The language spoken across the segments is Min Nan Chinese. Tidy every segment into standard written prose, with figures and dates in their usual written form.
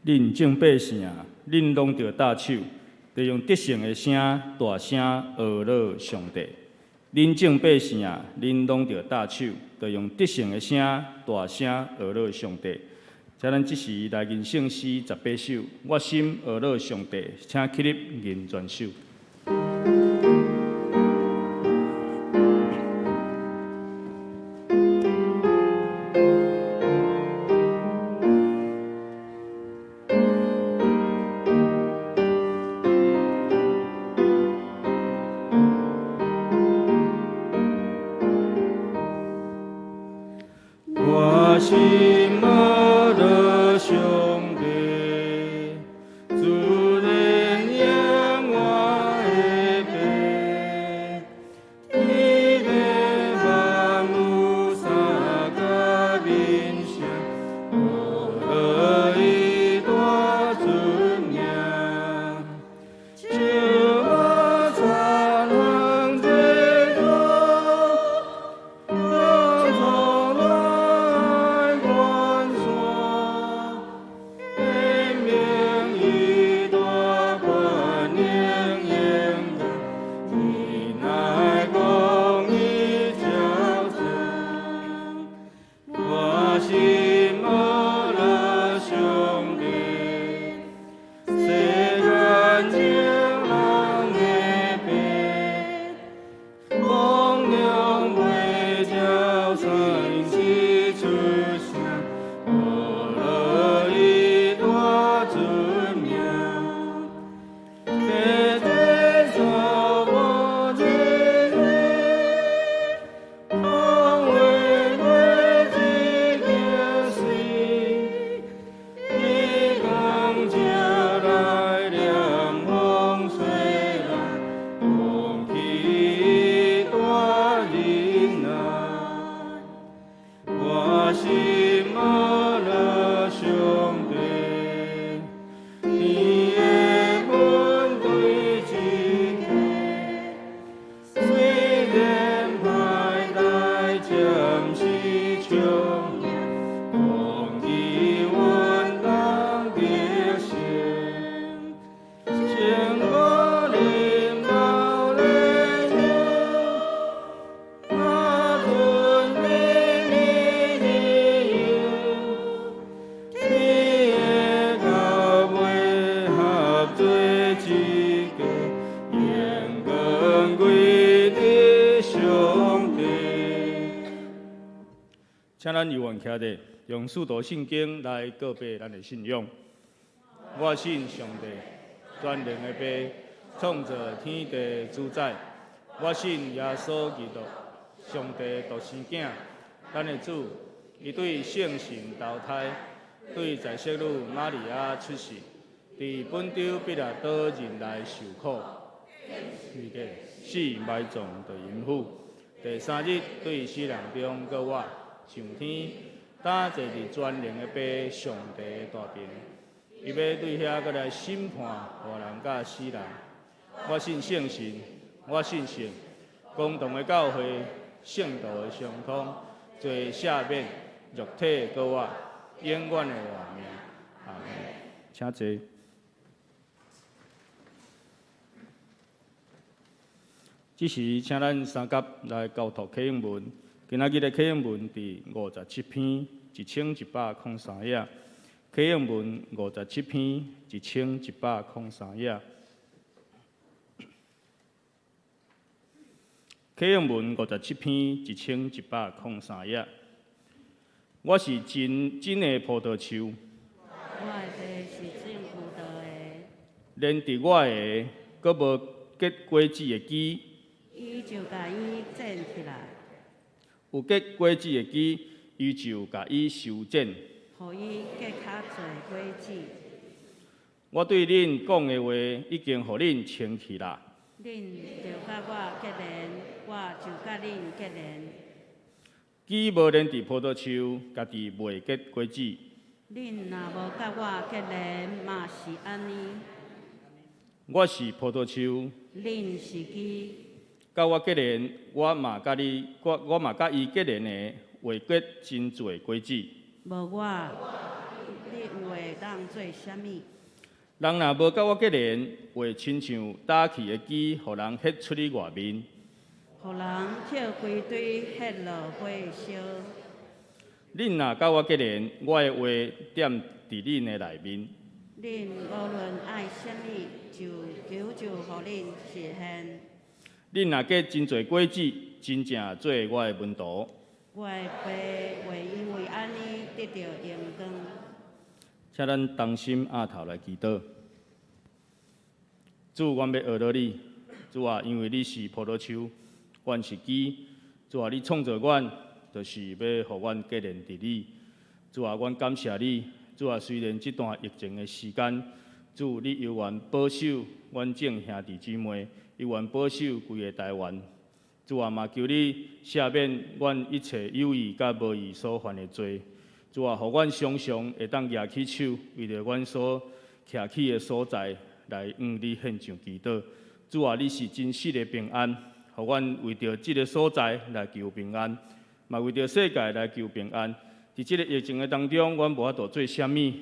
恁眾百姓啊，恁攏著搭手，著用得勝的聲大聲呵咾上帝。恁眾百姓啊，恁攏著搭手，著用得勝的聲大聲呵咾上帝。請咱這時來吟聖詩18首，我心呵咾上帝，請起立吟全首。我心呵咾上帝，自然應我的父，天地萬物三個面聲，呵咾伊大尊名。樹木田園水草，草來關山，顯明伊大權能榮耀，仁愛公義照讚。我心呵咾上帝，世間眾人的父，光榮袂照三時出聲，呵咾伊大尊名。地地草木日日，風為過一件事，日光照來涼風吹來，空氣大忍耐。我心呵咾上帝，天的軍隊之體，雖然歹代暫時充盈，公義穩當得勝。勝過臨到烈日，那尊榮的理由，天的到尾合做一家，榮光歸佇上帝。請咱猶原徛咧，用使徒信經來告白咱的信仰。我信上帝，全能的父，創造天地主宰。我信耶穌基督，上帝獨生囝，咱的主，伊對聖神投胎，對在聖女瑪利亞出世，佇本丟彼拉多忍耐受苦，死埋葬佇陰府，第三日對死人中閣活，上天，擔坐佇全能的父上帝的大爿，伊欲對遐閣來審判活人佮死人。我信聖神，我信聖公同的教會，聖徒的相通，罪赦免，肉體閣活，永遠的活命。阿門。請坐。這時，請咱三甲來交託啟應文。今仔日的啟應文佇57篇1103頁。啟應文57篇1103頁。啟應文57篇1103頁。我是真真的葡萄樹。我的父是種葡萄的。連佇我的，閣無結果子的枝，伊就共伊剪起來。有結果子的枝，伊就共伊修剪，予伊結較濟果子。我對恁講的話，已經予恁清氣啦。恁著佮我結連，我就佮恁結連。枝無連佇葡萄樹，家己袂結果子。恁若無佮我結連，嘛是按呢。我是葡萄樹，恁是枝。佮我結連，我嘛佮你，我嘛佮伊結連的，會結真濟果子。無我，恁會當做啥物？人若無佮我結連，會親像打去的枝，予人彼出去外面。予人抾規堆彼落火燒。恁若佮我結連，我的話踮佇恁的內面。恁無論愛啥物，就求就予恁實現。恁若結真濟果子，真正做我的門徒。我的爸會因為按呢得著榮光。請咱同心阿頭來祈禱。主，阮欲學著你。主啊，因為你是葡萄樹，阮是枝。主啊，你創造阮，就是欲予阮結連佇你。主啊，阮感謝你。主啊，雖然這段疫情的時間，主你猶原保守阮眾兄弟姊妹，猶原保守規个台灣。主啊，嘛求你赦免阮一切有意佮無意所犯的罪。主啊，予阮常常會當舉起手，為著阮所徛起的所在來向你獻上祈禱。主啊，你是真實的平安，予阮為著這个所在來求平安，嘛為著世界來求平安。佇這个疫情的當中，阮無法度做啥物，予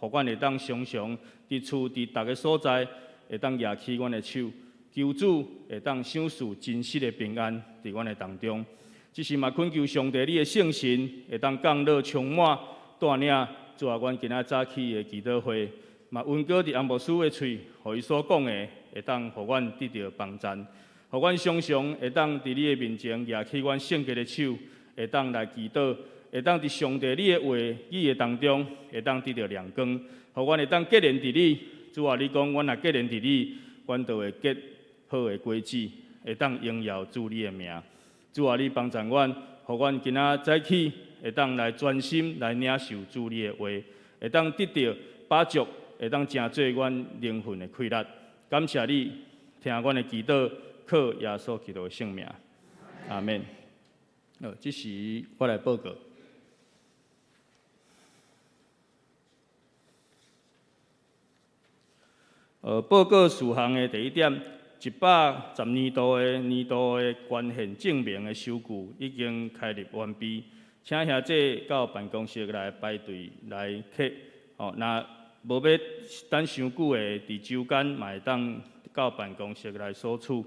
阮會當常常佇厝佇逐个所在會當舉起阮的手，求主會當賞賜真實的平安佇阮的當中。這時嘛懇求上帝，你的聖神會當降落充滿帶領主啊，阮今仔早起的祈禱會，嘛恩膏佇洪牧師的喙，予伊所講的會當予阮得著幫贊，予阮常常會當佇你的面前舉起阮聖潔的手，會當來祈禱，會當佇上帝你的話語的當中，會當得著亮光，予阮會當結連佇你。主啊，你講阮若結連佇你，阮就會結好的果子，會當榮耀主你的名。主啊，你幫贊阮，予阮今仔早起會當來專心來領受主你的話，會當得著飽足，會當成做阮靈魂的氣力。感謝你，聽阮的祈禱，靠耶穌基督的聖名，阿們。好，這時我來報告。報告事項的第一點，110年度的年度的捐獻證明的收據已經開立完畢，請兄弟到辦公室來排隊來取。哦，若無欲等傷久的，佇周間嘛會當到辦公室來索取。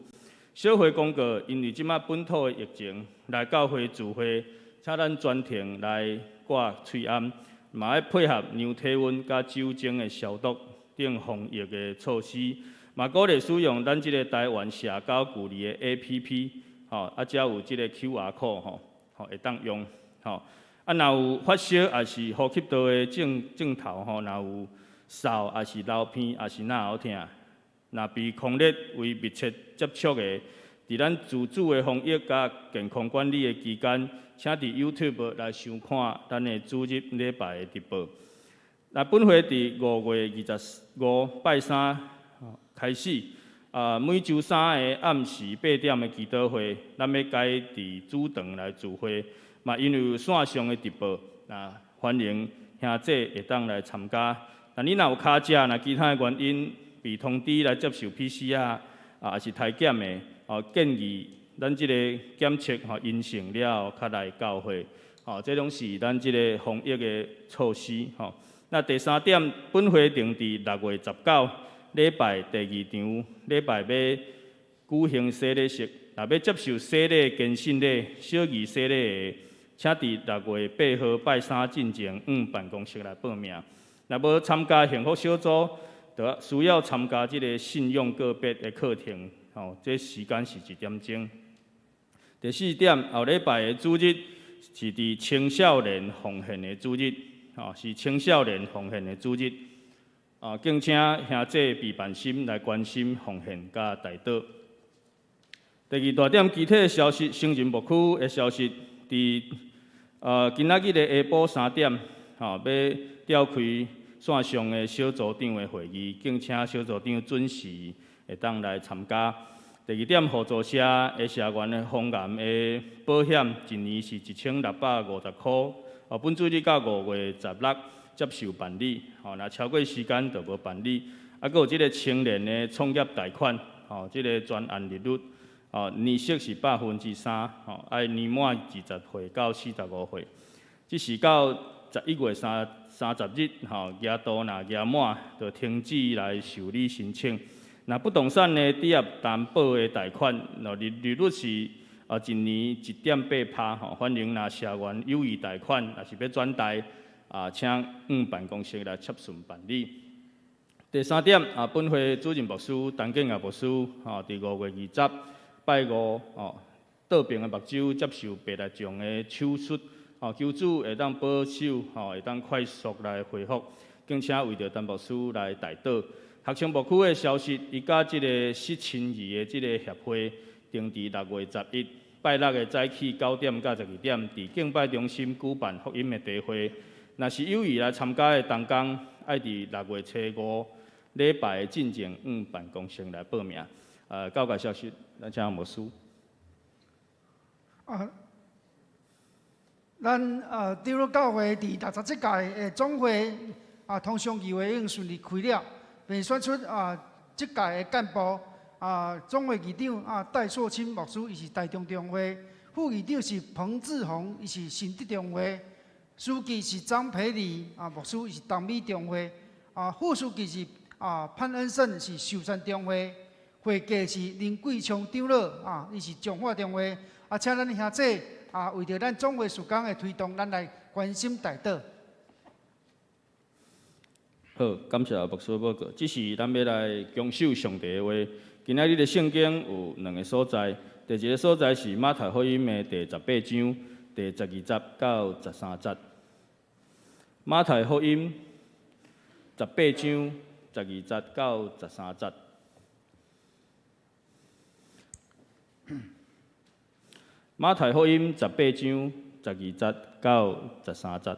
小會公告，因為這馬本土的疫情，來教會聚會，請咱全程來掛喙罨，嘛愛配合量體溫佮酒精的消毒等防疫的措施，嘛鼓勵使用咱這个台灣社交距離的 APP，吼，啊，才有這个 QR code 吼，吼會當用，吼。啊，若有發燒抑是呼吸道的症症頭吼，若有嗽抑是流鼻，抑是嚨喉疼，若被匡列為密切接觸的，佇咱自主的防疫佮健康管理的期間，請佇 YouTube 來收看咱的主日禮拜的直播。那本會佇5月25拜三開始，啊，每週三的暗時8點的祈禱會，咱欲改佇主堂來聚會，嘛因為有線上的直播，那歡迎兄弟會當來參加。那你若有跤跡，若其他的原因被通知來接受 PCR 啊，抑是篩檢的，哦，建議咱這个檢測吼陰性了後，較來教會，吼，這攏是咱這个防疫的措施，吼。那第三點，本會定佇6月19禮拜第二場禮拜欲舉行洗禮式，若欲接受洗禮、堅信禮、小儀洗禮的，請佇6月8號拜三進前，向辦公室來報名。若無參加幸福小組，就需要參加這个信仰個別的課程，吼，這時間是1點鐘。第四點，後禮拜的主日是佇青少年奉獻的主日。吼，是青少年奉獻的主日，啊，敬請兄弟備辦心來關心奉獻佮代禱。第二大點，其他的消息，成人牧區的消息，佇今仔日的下晡3點，吼，欲召開線上的小組長的會議，敬請小組長準時會當來參加。第二點，互助社的社員的防癌的保險，一年是1650箍。哦，本主日到5月16接受辦理，吼，若超過時間就無辦理。啊，閣有這个青年的創業貸款，吼，這个專案利率，吼，年息是3%，吼，愛年滿20歲到45歲，這是到11月30日吼，額度若額滿，就停止來受理申請。若不動產的抵押擔保的貸款，利率是一年1.8%吼。歡迎若社員有意貸款，若是欲轉貸，請往辦公室來洽詢辦理。第三點啊，本會主任牧師陳建岳牧師吼，佇5月20拜五吼，倒爿的目睭接受白內障的手術，吼，求主會當保守，吼，會當快速來恢復，敬請為著陳牧師來代禱。學生牧區的消息，伊佮這个失親兒的這个協會，定佇6月11拜六的早起9點到12點，佇敬拜中心舉辦福音的聚會。若是有意來參加的同工，愛佇6月初五禮拜的進前，往辦公室來報名。告解消息，咱請牧師。咱長老教會佇67屆的總會通常議會已經順利開了。並選出這屆的幹部總會議長戴碩清牧師，伊是台中中會；副議長是彭志宏，伊是新竹中會；書記是張培禮牧師，伊是東美中會；副書記是潘恩勝，是壽山中會；會計是林桂昌長老伊是彰化中會。請咱兄弟為著咱總會事工的推動，咱來關心代禱。好，感謝牧師報告。這是咱欲來恭守上帝的話。今仔日的聖經有兩个所在，第一个所在是馬太福音的第十八章第十二節到十三節。馬太福音十八章十二節到十三節。馬太福音十八章十二節到十三節。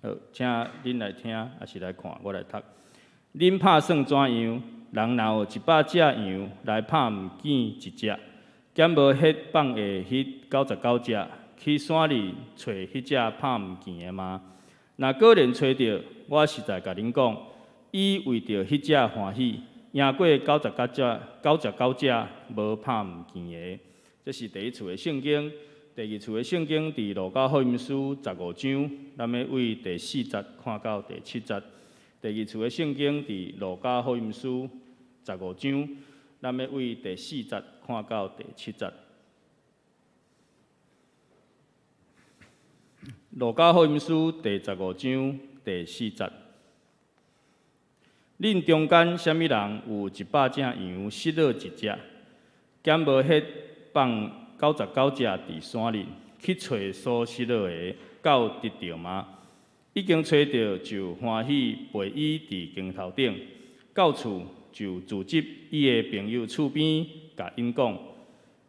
好，請恁來聽，抑是來看，我來讀。恁拍算怎樣？人若有100隻羊來拍毋見一隻，敢無彼放下彼99隻，去山裡揣彼隻拍毋見的嗎？若果然揣著，我實在共恁講，伊為著彼隻歡喜，贏過99隻99隻無拍毋見的。這是第一處的聖經。第二處的聖經佇路加福音書十五章，咱欲對第四節看到第七節。第二處的聖經佇路加福音書十五章，咱欲對第四節看到第七節。路加福音書第十五章第四節。恁中間啥物人有100隻羊失落一隻，敢無彼放99隻佇山裡去揣所失落的，到得著嗎？已經揣著就歡喜，陪伊佇肩頭頂。到厝就聚集伊的朋友厝邊，共𪜶講：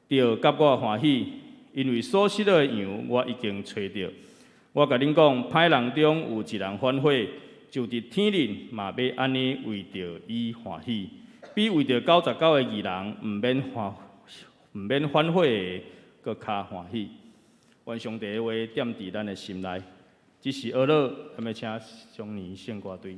著佮我歡喜，因為所失落的羊我已經揣著。我共恁講，歹人中有一人反悔，就佇天頂嘛欲按呢為著伊歡喜，比為著99个義人毋免反悔的，閣較歡喜。願上帝的話踮佇咱的心內。這是學樂，咱欲請松年聖歌隊。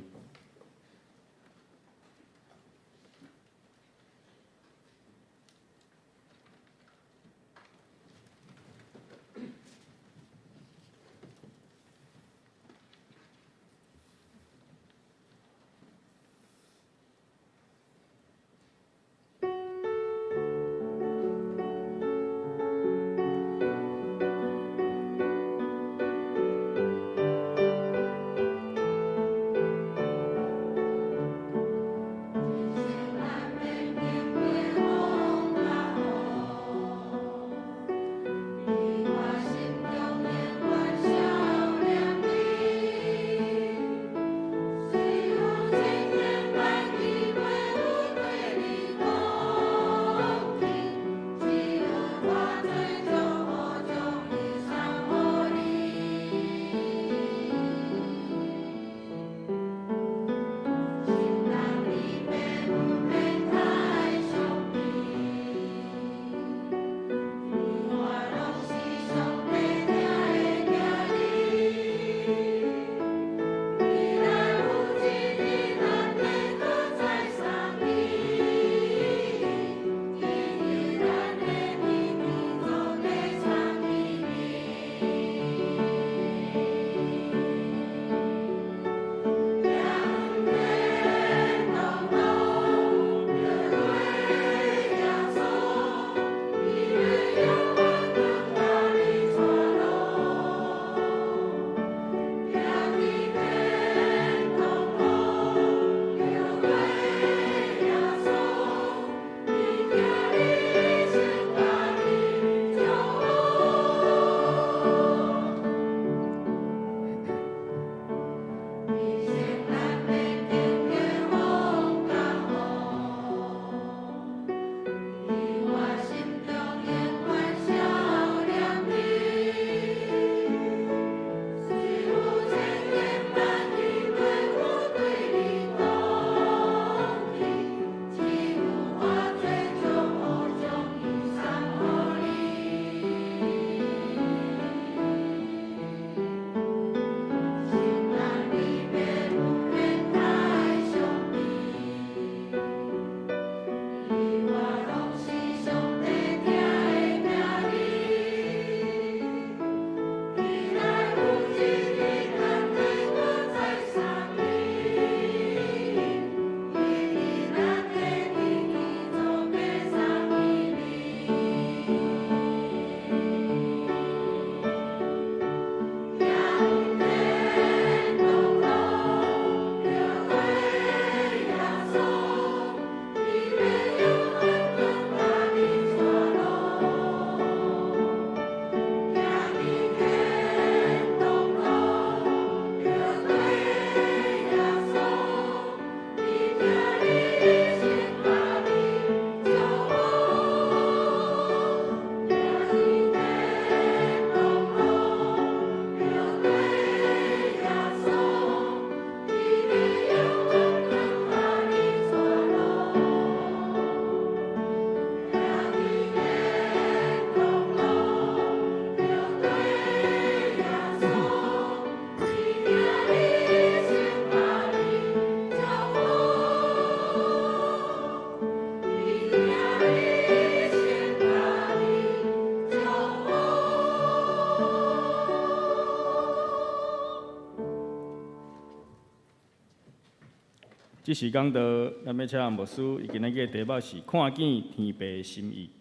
這時講道，咱欲請牧師，伊今仔日的題目是看見天父心意。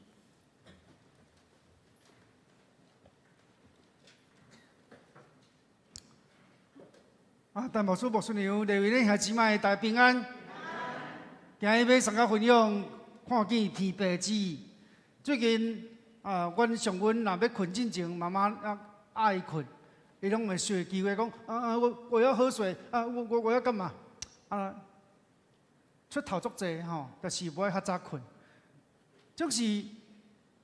啊，陳牧師、牧師娘，各位兄姊妹，大家平安。今日欲同大家分享看見天父旨意。最近啊，阮上阮若欲睏進前，媽媽啊愛伊睏，伊攏會說機會講啊啊，我要喝水啊，我要幹嘛？啊，出頭足濟吼，但是無愛較早睏。總是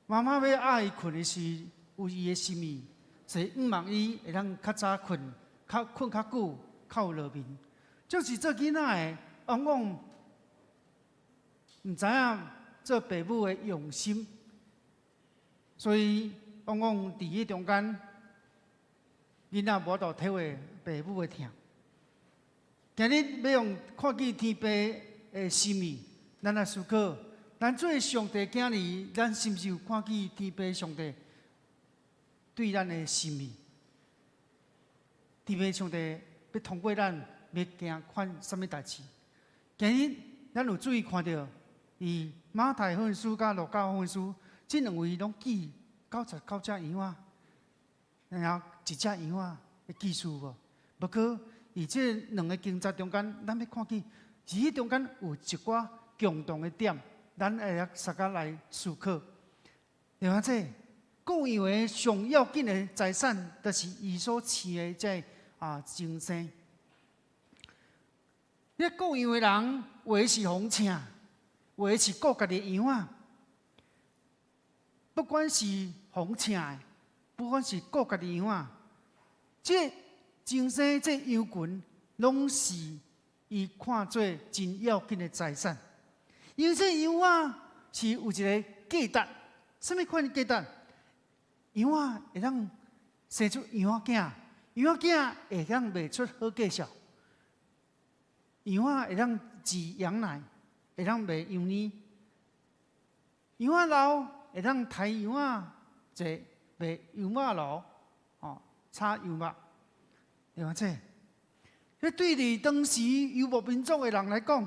媽媽欲愛伊睏的時，有伊的心意，所以向望伊會當較早睏，較睏較久，較有落眠。就是做囡仔的，往往毋知影做爸母的用心，所以往往佇彼中間，囡仔無法度體會爸母的疼。今日欲用看見天父的心意，咱來思考，咱做上帝囝兒，咱是毋是有看見天父上帝對咱的心意？天父上帝欲通過咱，欲行款啥物代誌？今日咱有注意看著，佇馬太福音書佮路加福音書，這兩位攏記九十九隻羊仔，然後一隻羊仔的記事無？不過，佇這兩个經節中間，咱欲看見，佇彼中間有一寡共同的點，咱會曉相共來思考。另外，這顧羊的上要緊的財產，就是伊所飼的這精牲。這顧羊的人，有的是予請，有的是顧家己的羊仔。不管是予請的，不管是顧家己的羊仔，這精牲這羊群，攏是伊看做真要緊的財產。因為這羊仔是有一个價值，啥物款的價值？羊仔會當生出羊仔囝，羊仔囝會當賣出好價數。羊仔會當飼羊奶，會當賣羊奶。羊仔老會當刣羊仔，做賣羊肉爐，哦，炒羊肉。對無？這，這對佇當時遊牧民族的人來講，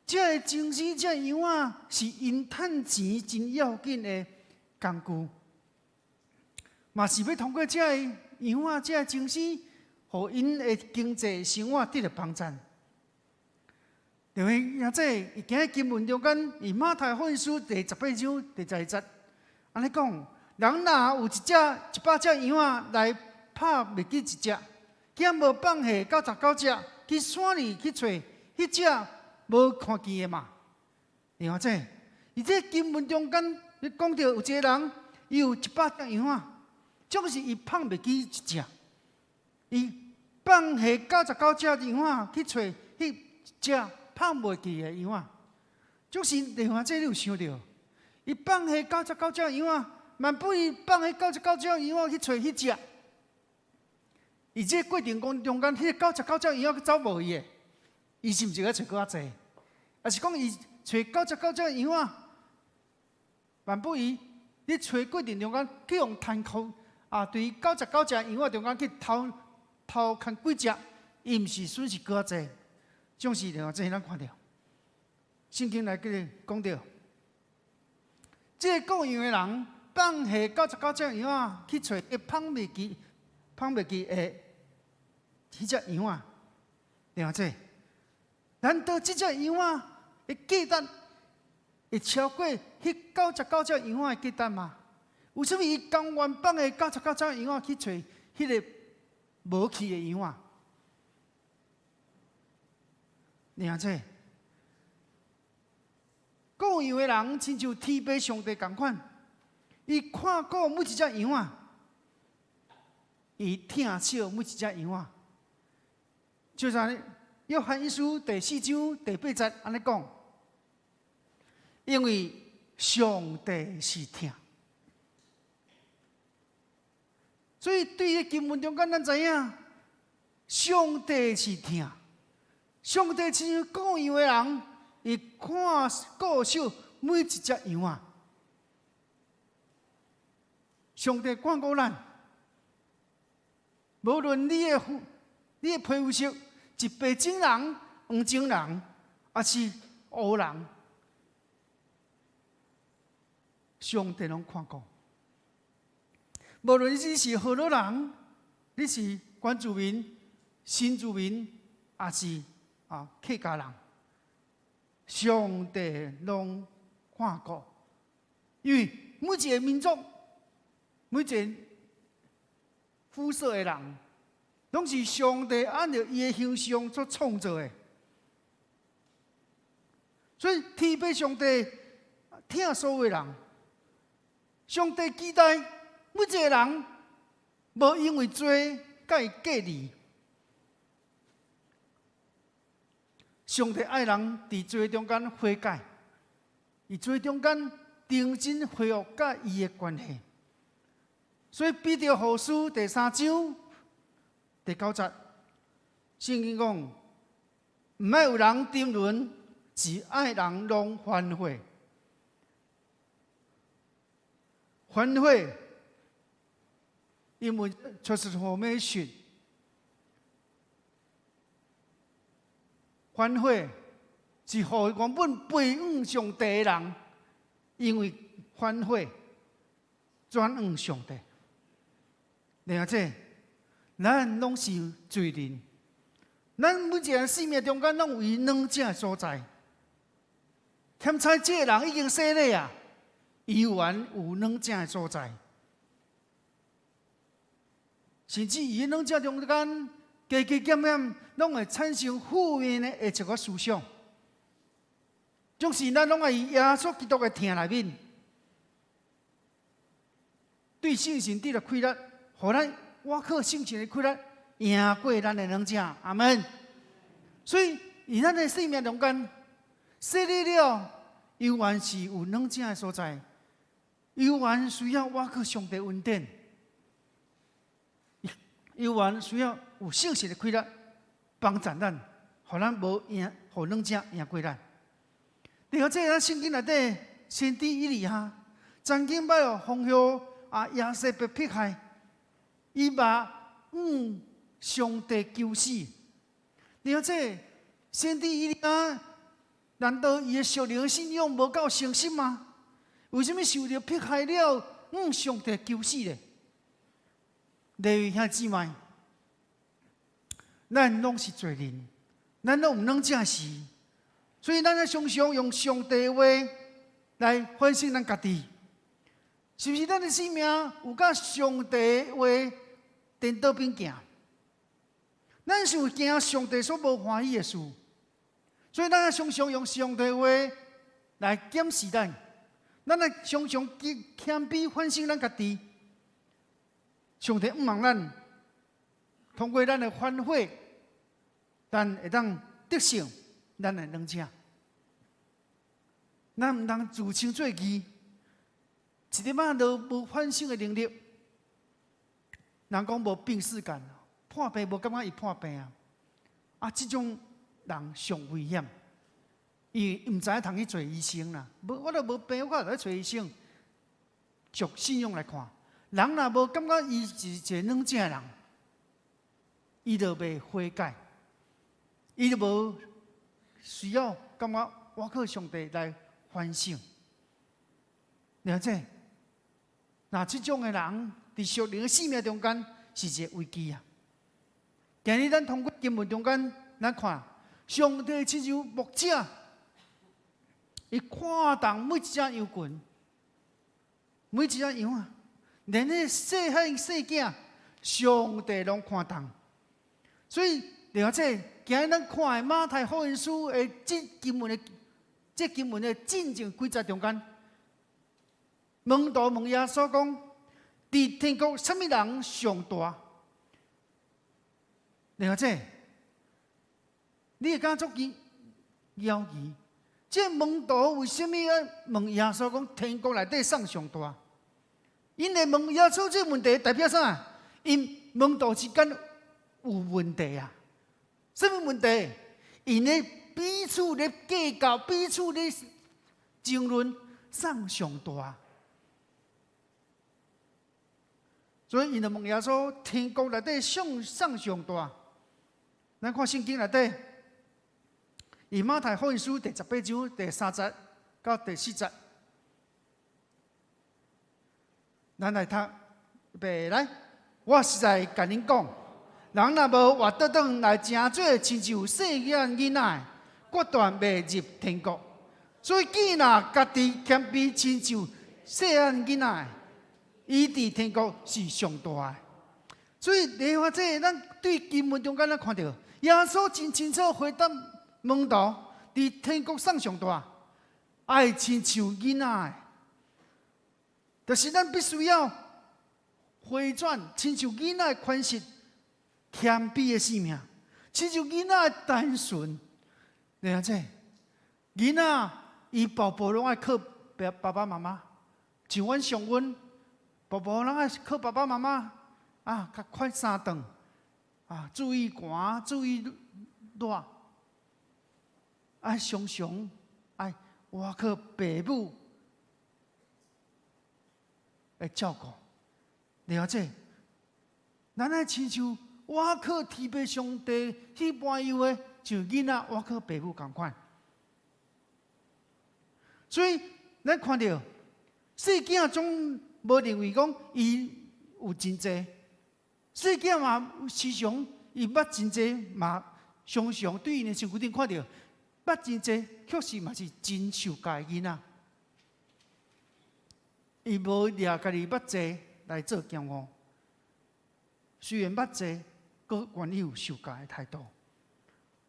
這个精牲、這个羊仔是𪜶趁錢真要緊的工具，嘛是欲通過這个羊仔、這个精牲，予𪜶的經濟生活得著幫贊。因為啊，這伊今日經文中間，佇馬太福音書第18章第12節，按呢講，人若有一隻100隻羊仔來拍袂記一隻，敢無放下99隻去山裡去揣彼隻無看見的嗎？另外，這佇這經文中間，伊講著有一个人，伊有100隻羊仔，總是伊放袂記一隻，伊放下99隻羊仔去揣彼隻放袂記的羊仔，就是另外這你有想著，伊放下九十九隻羊仔，萬不伊放彼九十九隻羊仔去揣彼隻，佇這過程講中間，彼九十九隻羊仔去走無去的，伊是毋是閣揣閣較濟？抑是講伊揣九十九隻羊仔，萬不伊咧揣過程中間去予趁空啊，對九十九隻羊仔中間去偷偷牽幾隻，伊毋是損失閣較濟？總是另外這咱看著，聖經內底講著，這個顧羊的人放下九十九隻羊仔去揣彼放袂記的彼隻羊仔，另外這，難道這隻羊仔的價值會超過彼九十九隻羊仔的價值嗎？為啥物伊甘願放下九十九隻羊仔去揣彼个無去的羊仔？另外，顧羊的人親像天父上帝仝款，伊看顧每一隻羊仔，伊疼惜每一隻羊仔。就像約翰一書第4章第8節按呢講，因為上帝是疼，所以對彼經文中間，咱知影上帝是疼。上帝親像顧羊的人，伊看顧惜每一隻羊仔。上帝看顧咱，無論你的膚色是白種人、黃種人，抑是黑人，上帝攏看顧。無論你是河洛人，你是原住民、新住民，抑是客家人，上帝攏看顧。因為每一個民族、每一個膚色的人，攏是上帝按著伊的形象所創造的。所以天父上帝疼所有人，上帝期待每一個人無因為罪共伊隔離。上帝愛人佇罪中間悔改，佇罪中間重新恢復佮伊的關係。所以彼得後書第三章第九節，聖經講：毋愛有人沉淪，只愛人攏反悔。反悔，英文 transformation。反悔是予原本背向上帝的人，因為反悔轉向上帝。了解，咱攏是罪人，咱每一個人生命中間攏有伊軟正的所在。欠彩這個人已經洗禮啊，伊猶原有軟正的所在，甚至伊軟正中間加加減減，攏會產生負面的一個思想。總是咱攏愛佇耶穌基督的疼內面，對聖神得著氣力，予咱倚靠聖神的氣力，贏過咱的軟正。阿門。所以，佇咱的生命中間，洗禮了，猶原是有軟正的所在，猶原需要倚靠上帝恩典，猶原需要有聖神的氣力幫助咱，予咱無贏，予軟正贏過咱。第二，這個聖經內底先知以利亞曾經捌予風雨耶洗別迫害，伊嘛向上帝求死。第二，這個先知以利亞難道伊的屬靈信仰無夠誠實嗎？為啥物受著迫害了，向上帝求死咧？各位兄弟姊妹，咱攏是罪人，咱攏有軟正時，所以咱愛常常用上帝的話來反省咱家己，是毋是咱的生命有佮上帝的話顛倒邊行？咱是有行上帝所無歡喜的事，所以咱愛常常用上帝的話來檢視咱，咱愛常常謙卑反省咱家己。上帝向望咱通過咱的反悔，咱會當得勝咱的軟正。咱毋通自稱做義，一點仔都無反省的能力。人講無病恥感，破病無感覺伊破病啊！啊，這種人上危險，伊毋知影通去揣醫生啦。無，我都無病，我會去揣醫生。就信仰來看，人若無感覺伊是一個軟正的人，伊就袂悔改，伊就無需要感覺倚靠上帝來反省。了解？若這種的人，佇屬靈的生命中間是一個危機啊！今日咱通過經文中間，咱看上帝親像牧者，伊看重每一隻羊群，每一隻羊啊，連彼細漢細囝，上帝攏看重。所以，了解，今日咱看的馬太福音書的這經文的進前幾節中間，門徒問耶穌講：佇天國，啥物人上大？了解，你會感覺足猶疑？這門徒為啥物愛問耶穌講天國內底啥上大？𪜶會問耶穌這個問題代表啥？𪜶門徒之間有問題啊！啥物問題？𪜶咧彼此咧計較，彼此咧爭論，啥上大？所以，𪜶就問耶穌：天國內底啥上大？咱看聖經內底，佇馬太福音書第18章第三節到第四節，咱來讀，預備來。我實在共恁講，人若無活倒轉來成做親像細漢囡仔，決斷袂入天國。所以，囝若家己謙卑，親像細漢囡仔，伊佇天國是上大的。所以，你看這咱對經文中間咱看著，耶穌真清楚回答門徒，佇天國啥上大，愛親像囡仔，就是咱必須要回轉，親像囡仔的款式，謙卑的生命，親像囡仔的單純。你看這囡仔，伊步步攏愛靠爸爸爸媽媽，像阮上阮步步攏愛靠爸爸媽媽啊，較款三頓啊，注意寒，注意熱，愛常常愛倚靠爸母來照顧。了解，咱愛親像倚靠天父上帝去培養的，像囡仔倚靠爸母仝款。所以，咱看著細囝總無認為講伊有真濟，細囝嘛時常伊捌真濟嘛，常常對𪜶的身軀頂看著捌真濟，確實嘛是真受教的囡仔。伊無掠家己捌濟來做驕傲，雖然捌濟，閣願意有受教的態度。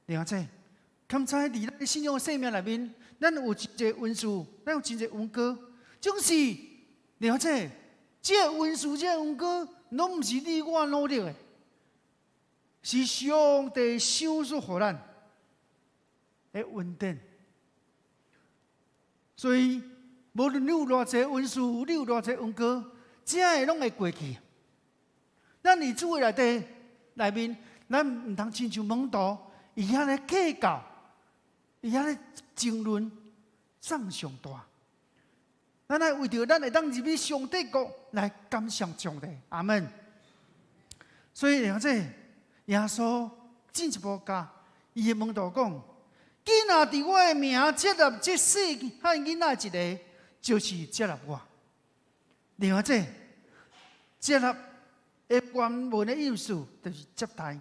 了解，剛才佇咱信仰的生命內面，咱有真濟恩賜，咱有真濟恩膏，總是了解，這個恩賜、這個恩膏，攏毋是你我努力的，是上帝賞賜予咱的恩典。所以，無論你有偌濟恩賜，你有偌濟恩膏，這個攏會過去。咱佇主的內底內面，咱毋通親像門徒，伊遐咧計較，伊遐咧爭論，啥上大。咱愛為著咱會當入去上帝國來感謝上帝，阿門。所以，這耶穌進一步教伊的門徒講：囝若佇我的名接納這細漢囡仔一个，就是接納我。另外，這接納的原文的意思就是接待，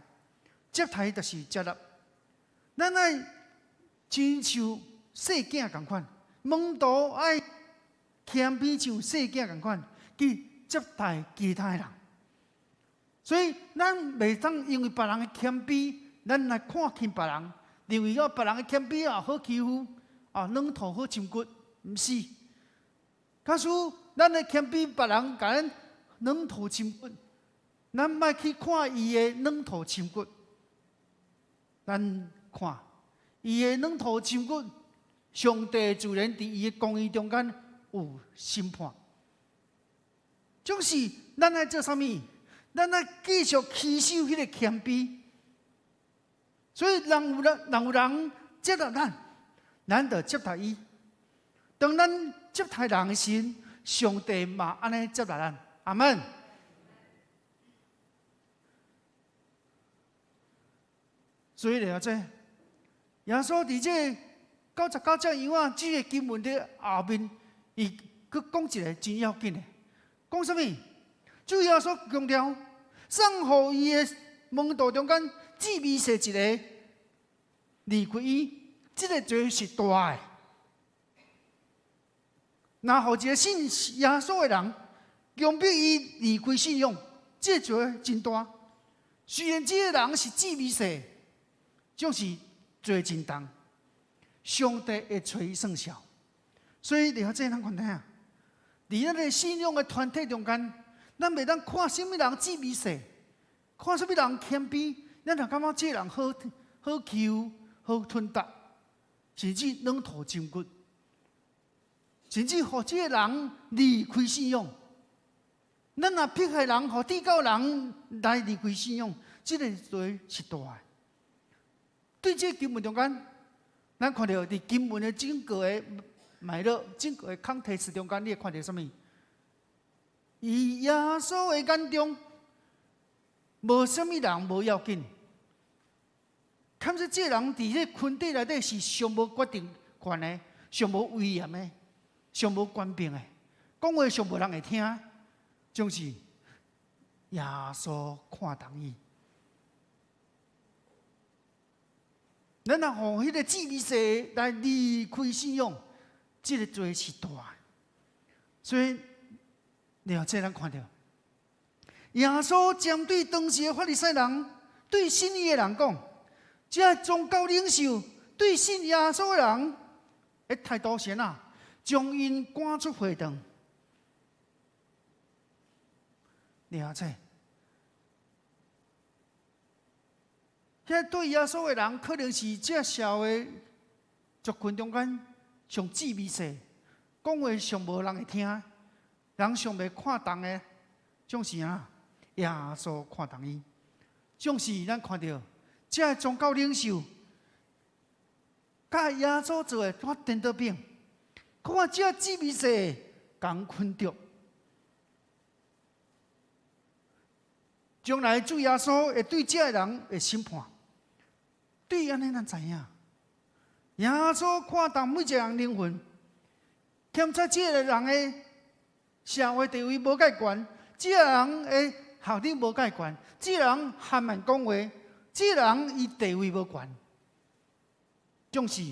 接待就是接納。咱愛親像細囝仝款，門徒愛謙卑像細囝仝款去接待其他的人。所以，咱袂當因為別人的謙卑，咱來看輕別人，認為哦別人的謙卑啊好欺負，啊軟土好深掘，毋是。假使咱的謙卑，別人共咱軟土深掘，咱莫去看伊的軟土深掘，咱看伊的軟土深掘，上帝自然佇伊的公義中間有審判。總是咱愛做啥物？咱愛繼續持守彼個謙卑。所以，人有人，人有人接納咱，咱就接待伊。當咱接待人的時，上帝嘛按呢接納咱。阿門。所以咧，這耶穌佇這99節樣仔，這个經文的後面，伊閣講一个真要緊的，講啥物？主耶穌強調，送予伊的門徒中間，至微細一个離開伊，這个罪是大的。若予一个信耶穌的人，強迫伊離開信仰，這個罪真大。雖然這个人是至微細，總是罪真重。上帝會揣伊算數。所以，你這咱看睇啊，佇咱个信仰的團體中間，咱袂當看啥物人至微細，看啥物人謙卑，咱就感覺這人好好欺負、好吞達，甚至軟土深掘，甚至予這個人離開信仰。咱若迫害人，予異教人來離開信仰，這个罪是大的。對這個經文中間，咱看著佇經文的整個的脈絡、整個的 context 中間，你會看著啥物？佇耶穌的眼中，無啥物人無要緊，看說這個人佇這個群體內底是上無決定權的，上無威嚴的，上無權柄的，講話上無人會聽，總是耶穌看重伊。咱若予彼個姊妹說來離開信仰，這個罪是大的。所以，了這咱看著，耶穌針對當時的法利賽人，對信伊的人講，這宗教領袖對信耶穌的人的態度是按怎？將𪜶趕出會堂。了這，遐對耶穌的人，可能是這社會族群中間上智慧勢，講話上無人會聽，人上袂看重的，總是啊，耶穌看重伊，總是咱看著這宗教領袖，佮耶穌做的看顛倒反，看這智慧勢共困著。將來主耶穌會對這个人會審判，對按呢咱知影，耶穌看重每一個人靈魂，檢查這个人的社會地位無蓋懸，這个人的學歷無蓋懸，這個人含慢講話，這個人伊地位無懸，總是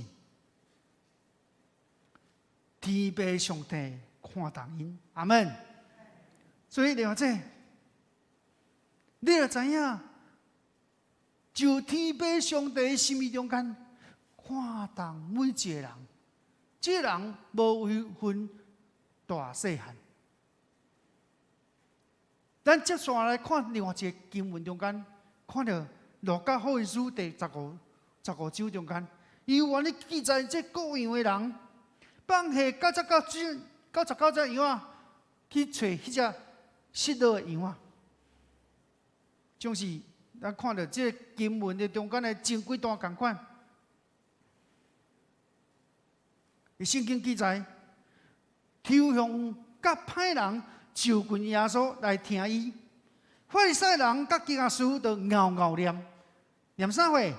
天父上帝看重𪜶，阿們。所以了解。你若知影，就天父上帝的心意中間，看重每一個人，這個人無分大細漢。咱接續來看另外一個經文中間，看著路加福音書第十五章中間，伊有按呢記載，這羔羊的人放下九十九隻羊仔，去揣彼隻失落的羊仔。總是咱看著這個經文的中間的前幾段仝款，聖經記載，抽象佮歹人就近耶穌來聽伊，法利賽人佮經學師就𠢕𠢕念，念啥貨？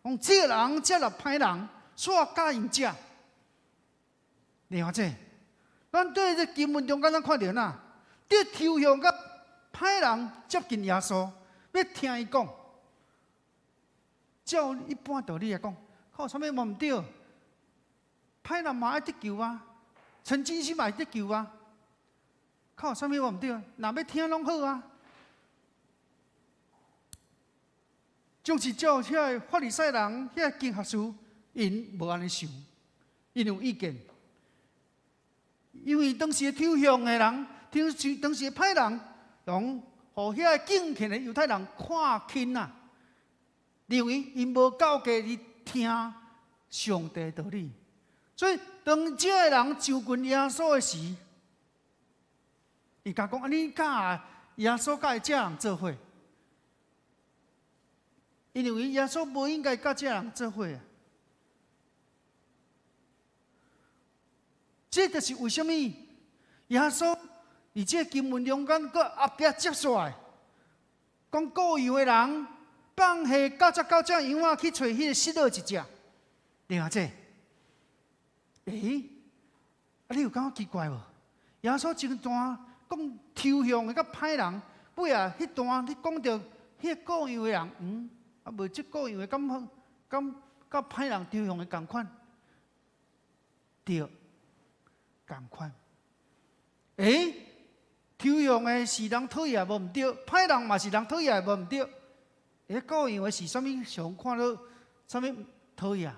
講這個人接納歹人，煞佮𪜶食。另外這，咱對這經文中間咱看著哪？這抽象佮歹人接近耶穌。欲聽伊講，照一般道理來講，靠啥物嘛毋對？歹人嘛愛得救啊，陳金鑫嘛會得救啊，靠啥物嘛毋對？若欲聽攏好啊。總是照遐個法利賽人、遐個經學師，𪜶無按呢想，𪜶有意見。因為當時的抽象的人，當時的歹人，攏。予遐個敬虔的猶太人看輕啊，認為𪜶無夠格去聽上帝道理，所以當這个人就近耶穌的時，伊共講：啊，你佮耶穌佮這人做伙？𪜶認為耶穌無應該佮這人做伙啊！這就是為啥物耶穌。佇這個經文中間，閣後壁接煞來，講羔羊的人放下九十九隻羊仔去揣彼個失落一隻，另外這，欸，啊你有感覺奇怪無？耶穌前段講抽象的佮歹人，尾仔彼段你講著彼個羔羊的人，啊無這羔羊的敢好，敢佮歹人抽象的仝款？對，仝款。欸，抽象的是人討厭無毋對，歹人嘛是人討厭無毋對。欸，羔羊的是啥物上看著啥物討厭？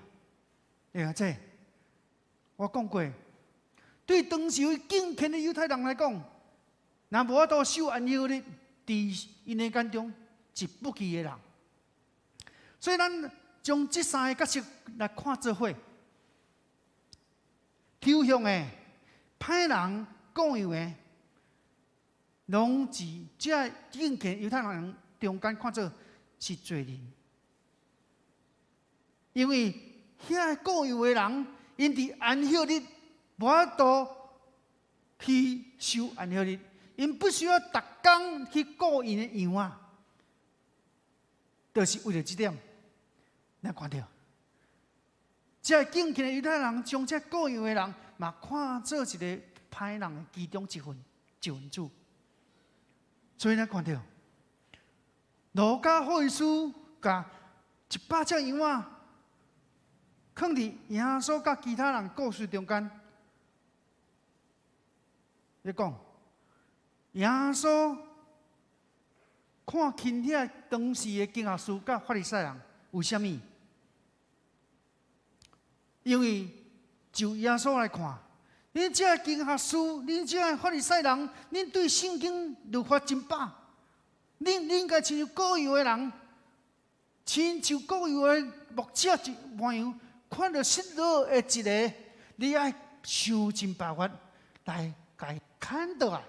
欸，這我講過，對當時敬虔的猶太人來講，若無法度守安息日，佇𪜶的眼中是不義的人。所以咱將這三个角色來看做伙，抽象的、歹人、羔羊的，攏是這敬虔猶太人中間看做是罪人，因為遐個羔羊的人，𪜶佇安息日無法度去守安息日，𪜶必須要逐工去顧𪜶的羊仔，就是為著這點。你看著，這個敬虔的猶太人將這羔羊的人嘛看做一個歹人的其中一份子。所以咱看著，路加福音書共100隻羊仔，囥佇耶穌佮其他人故事中間，咧講耶穌看輕遐當時的經學師佮法利賽人，為啥物？因為就耶穌來看，恁這經學師，恁這法利賽人，恁對聖經律法真飽，恁應該親像羔羊的人，親像羔羊的牧者一般樣，看著失落的一个，你愛想盡辦法來共伊牽倒來，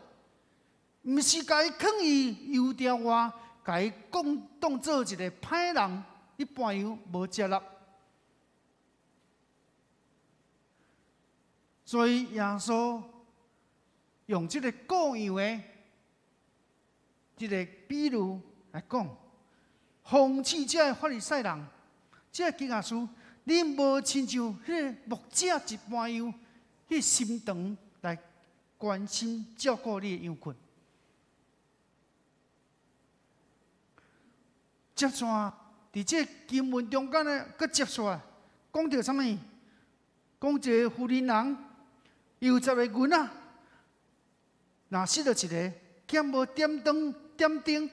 毋是共伊囥佇羊埕外，共伊講當做一个歹人，一般樣無接納。所以耶穌用這个羔羊的這个比喻來講，諷刺這个法利賽人，這个經學師，恁無親像彼個牧者一般樣，彼心腸來關心照顧你的羊群。接續，佇這个經文中間呢，閣接續講著啥物？講一个婦人人。有十個囡仔，若失落一个，敢無點燈點燈，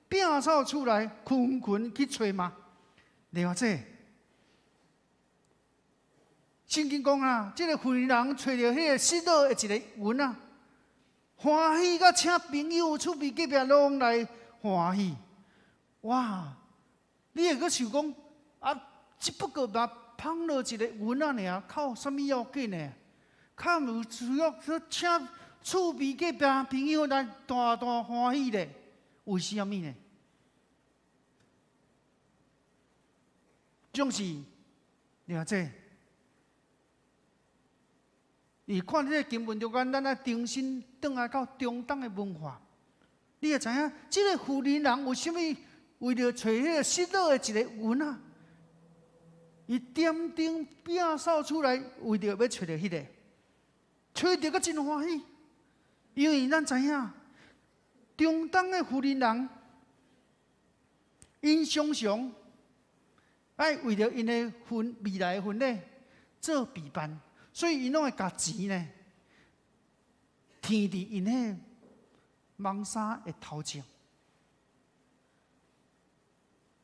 摒掃厝內，勤勤去揣嗎？另外，這聖經講啊，這個婦人揣著彼个失落的一个囡仔，歡喜甲請朋友厝邊隔壁攏來歡喜。哇！你會閣想講啊？只不過嘛，芳落一个囡仔爾，較有啥物要緊的？較有需要去請厝邊隔壁朋友來大大歡喜咧？為啥物呢？總是了解。你看這个經文中間，咱愛重新轉來到中東的文化，你會知影，這个婦人人為啥物為著揣彼个失落的一个囡仔，伊點燈摒掃厝內，為著欲揣著彼个。揣著閣真歡喜，因為咱知影，中東的婦人人，𪜶常常愛為著𪜶的婚未來的婚禮做備辦，所以𪜶攏會共錢呢，添佇𪜶的蠓衫的頭前。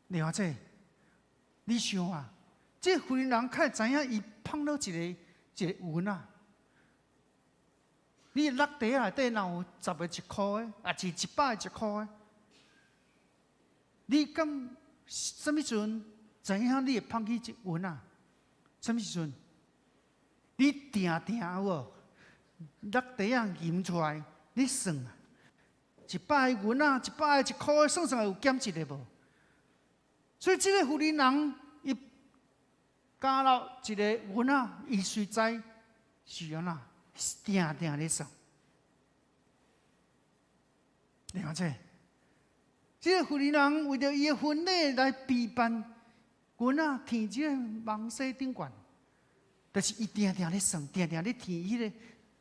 另外這，你想啊，這婦人人較會知影伊芳落一个一个銀仔。你落袋內底若有十个一箍的，抑是100個一箍的，你敢啥物時陣知影你會芳去一銀仔？啥物時陣？你定定有無？落袋仔揜出來，你算啊，100個銀仔，100個一箍的，算算有減一个無？所以這个婦人人伊加落一个銀仔，伊隨知是按怎？定定咧算，了解。這个婦人人為著伊的婚禮來備辦，銀仔添這个蠓紗頂懸，但是伊定定咧算，定定咧添彼个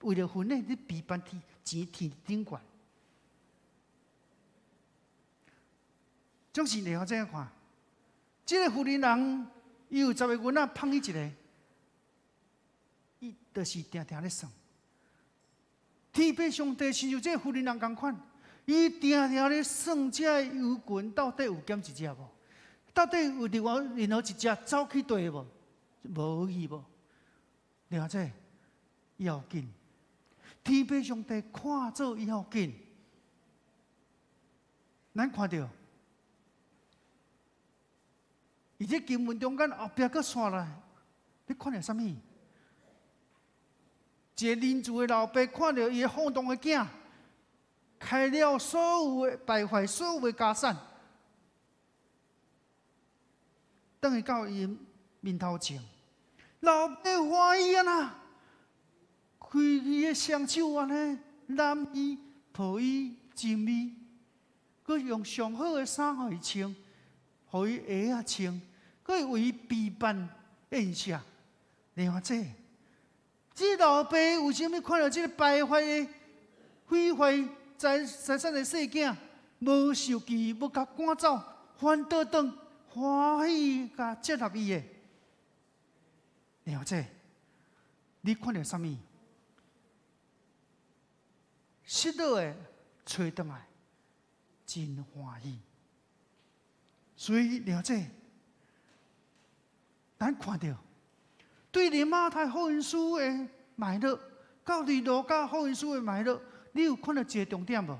為著婚禮咧備辦添錢添頂懸。總是了解看，這个婦人人伊有十个銀仔芳去一个，伊就是定定咧算。天父上帝親像這个婦人人仝款，伊定定咧算這个羊群到底有減一隻無？到底有另外任何一隻走去佗無？無去無？了解要緊，天父上帝看做要緊，咱看著，伊這經文中間後壁閣紲來，你看著啥物？一个仁慈的老爸看著伊的放蕩的囝，開了所有的敗壞，所有的家產，轉去到伊面頭前，老爸歡喜啊啦，開伊的雙手按呢攬伊抱伊親伊，閣用上好的衫予伊穿，予伊鞋仔穿，閣為伊備辦宴席。你看這，這老爸為啥物看著這個敗壞的、毀壞財財產的細囝，無受氣，欲共趕走，反倒轉歡喜共接納伊的？你看這，你看著啥物？失落的揣轉來，真歡喜。所以了解，咱看著對佇馬太福音書的脈絡，到佇路加福音書的脈絡，你有看著一个重點無？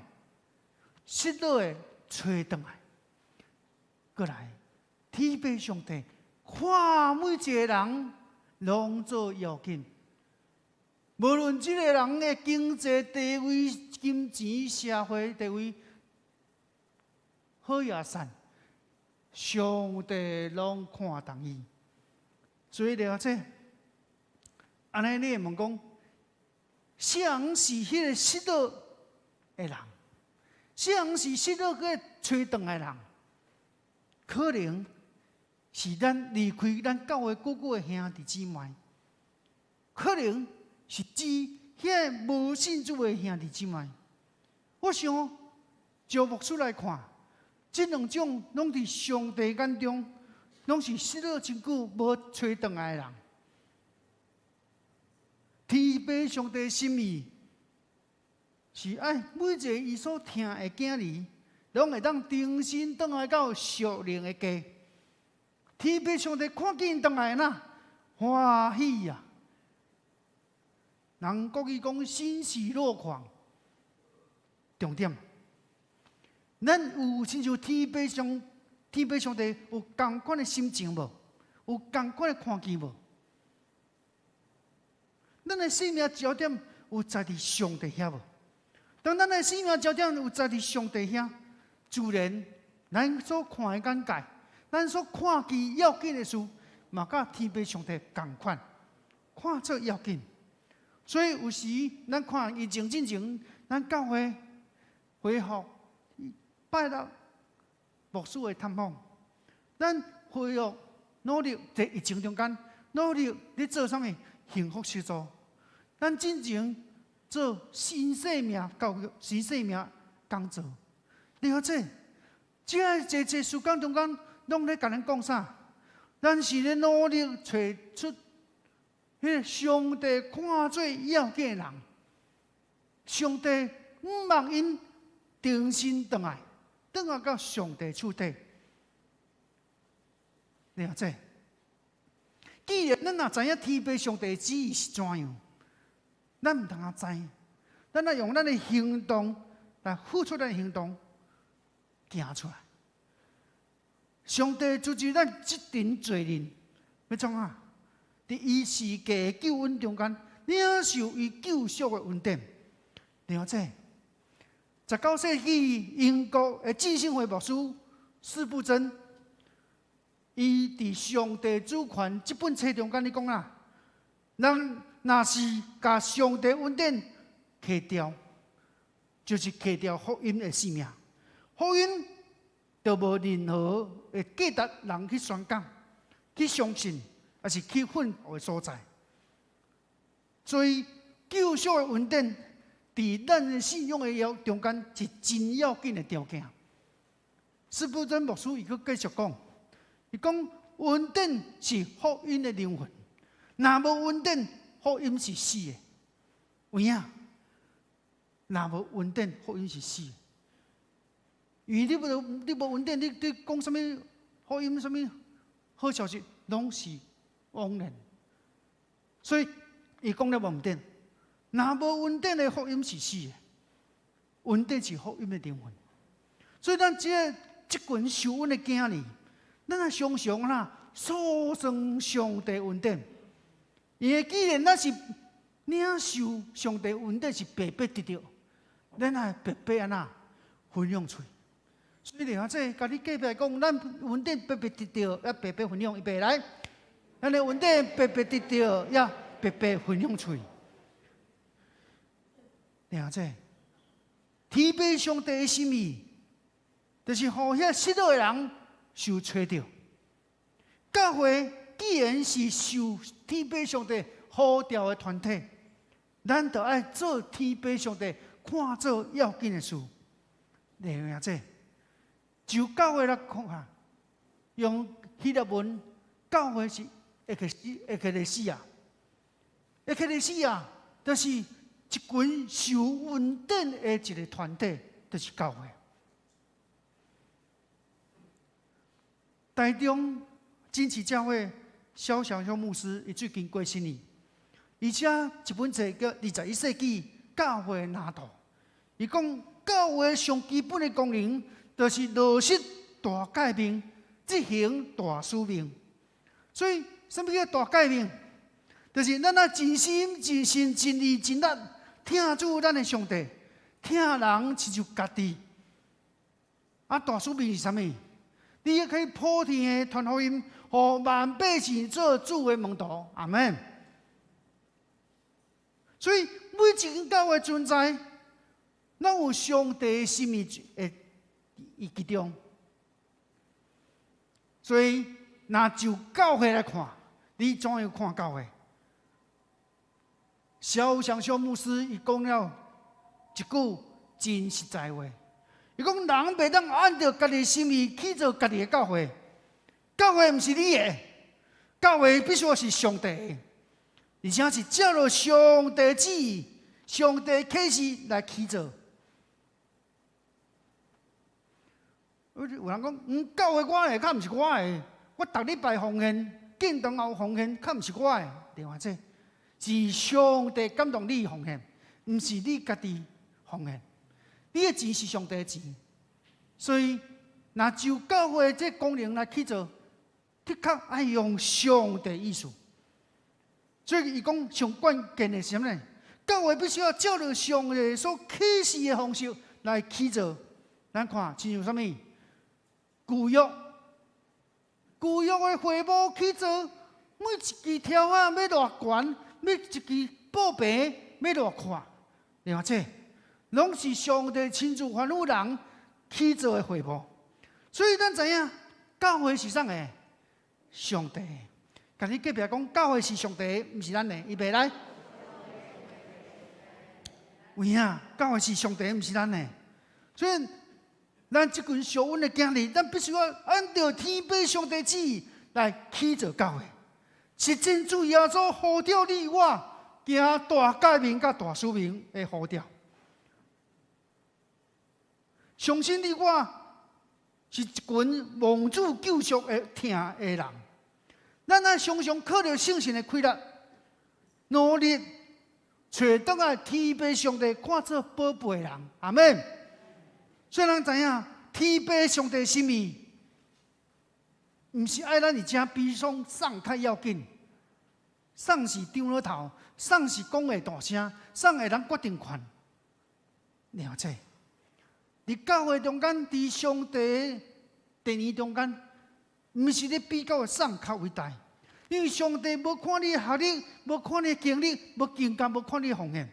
失落的揣轉來，閣來，天父上帝看每一个人攏做要緊，無論這个人的經濟地位、金錢、社會地位好抑散，上帝攏看重伊。所以了解，按呢你會問講，啥人是彼个失落的人？啥人是失落閣揣轉來的人？可能是咱離開咱教會久久的兄弟姊妹，可能是指彼個無信主的兄弟姊妹。我想，就牧師來看，這兩種攏佇上帝眼中，攏是失落真久無揣轉來的人。天父上帝心意是愛每一個伊所疼的囝兒，攏會當重新轉來到屬靈的家。天父上帝看見轉來哪，歡喜啊！人國語講欣喜若狂。重點，咱有親像天父上帝有仝款的心情無？有仝款的看見無？咱的生命焦點有在佇上帝遐無？當咱的生命焦點有在佇上帝遐，自然咱所看的眼界，咱所看見要緊的事，嘛佮天父上帝仝款，看做要緊。所以有時咱看疫情進前，咱教會恢復拜六牧師的探訪，咱恢復努力佇疫情中間努力咧做啥物幸福小組。咱進前做新生命教育、新生命講座，你看這，這濟濟時間中間，攏咧共咱講啥？咱是咧努力揣出彼个上帝看做要緊的人，上帝向望𪜶重新轉來，轉來到上帝手底。了解。既然咱若知影天父上帝旨意是怎樣，咱毋通仔知，咱愛用咱的行動來付出咱的行動，行出來。上帝組織咱這陣罪人，欲創啥？佇伊世界的救恩中間，領受伊救贖的恩典。了解。19世紀英國的浸信會牧師司布真，伊佇《上帝主權》這本冊中間，伊講啊，人若是共上帝恩典棄掉，就是棄掉福音的性命。福音就無任何的價值，人去宣講、去相信，抑是去奮鬥的所在。所以救贖的恩典，佇咱的信仰的要中間是真要緊的條件。司布真牧師伊閣繼續講，伊講恩典是福音的靈魂，若無恩典，福音是死的。有影？若無恩典，福音是死的。因為你無恩典，你講啥物福音，啥物好消息，攏是枉然。所以伊講了無毋對。若無恩典的福音是死的，恩典是福音的靈魂。所以咱這個這群受恩的囝兒，咱愛常常啦，數算上帝恩典。因為既然咱是領受上帝恩典，是白白得著，咱愛白白按怎分享出去。所以你看，這共你隔壁講，咱恩典白白得著，猶白白分享，預備來，咱的恩典白白得著，猶白白分享出去。了解，天父上帝的心意，就是予遐失落的人受揣著，教會既然是受天父上帝呼召的團體，咱就愛做天父上帝看做要緊的事。明這就教會來看下，用希臘文教會是ἐκκλησία，ἐκκλησία，就是一群受恩典的一個團體，就是教會。台中真慈教會蕭祥雄牧師，伊最近過身去，伊寫一本冊叫《21世紀教會藍圖》。伊講教會上基本的功能，就是落實大誡命，執行大使命。所以，啥物叫大誡命？就是咱愛盡心、盡性、盡意、盡力，疼主咱的上帝，疼人親像家己。啊，大使命是啥物？你可以普天的傳福音，予萬百姓做主的門徒。阿門。所以每一間教會存在，攏有上帝的心意佇其中。所以，若就教會來看，你怎樣看教會？蕭祥雄牧師伊講了一句真實在話。伊講人袂當按著家己心意去做家己的教會，教會毋是你的，教會必須是上帝的，而且是照著上帝旨意、上帝啟示來去做。有人講，教會我的，較毋是我的，我逐禮拜奉獻，建堂後奉獻，較毋是我的。另外，這是上帝感動你奉獻，毋是你家己奉獻。你的錢是上帝的錢，所以若就教會這功能來去做，的確愛用上帝意思。所以伊講上關鍵的是啥物呢？教會必須要照著上帝所啟示的方式來去做。咱看，親像啥物？舊約，舊約的會幕去做，每一支柱仔欲偌懸，每一支布棚欲偌闊，另外這攏是上帝親自吩咐人去做的會幕。所以咱知影，教會是啥的？上帝。共你隔壁講，教會是上帝，毋是咱的。預備來。有影，教會是上帝，毋是咱的。所以，咱這群屬恩的囝兒，咱必須要按照天父上帝旨意來去做教會。實踐主耶穌呼召你我，行大誡命佮大使命的呼召。相信你我是一群蒙主救贖的疼的人，咱愛常常靠著聖神的氣力，努力揣轉來天父上帝看做寶貝的人，阿門。所以咱知影天父上帝心意，毋是愛咱佇遮比創啥較要緊，啥是長老頭，啥是講話大聲，啥會當決定權，了解。佇教會中間，佇上帝殿宇中間，毋是咧比較啥較偉大，因為上帝無看你學歷，無看你經歷，無更加無看你奉獻。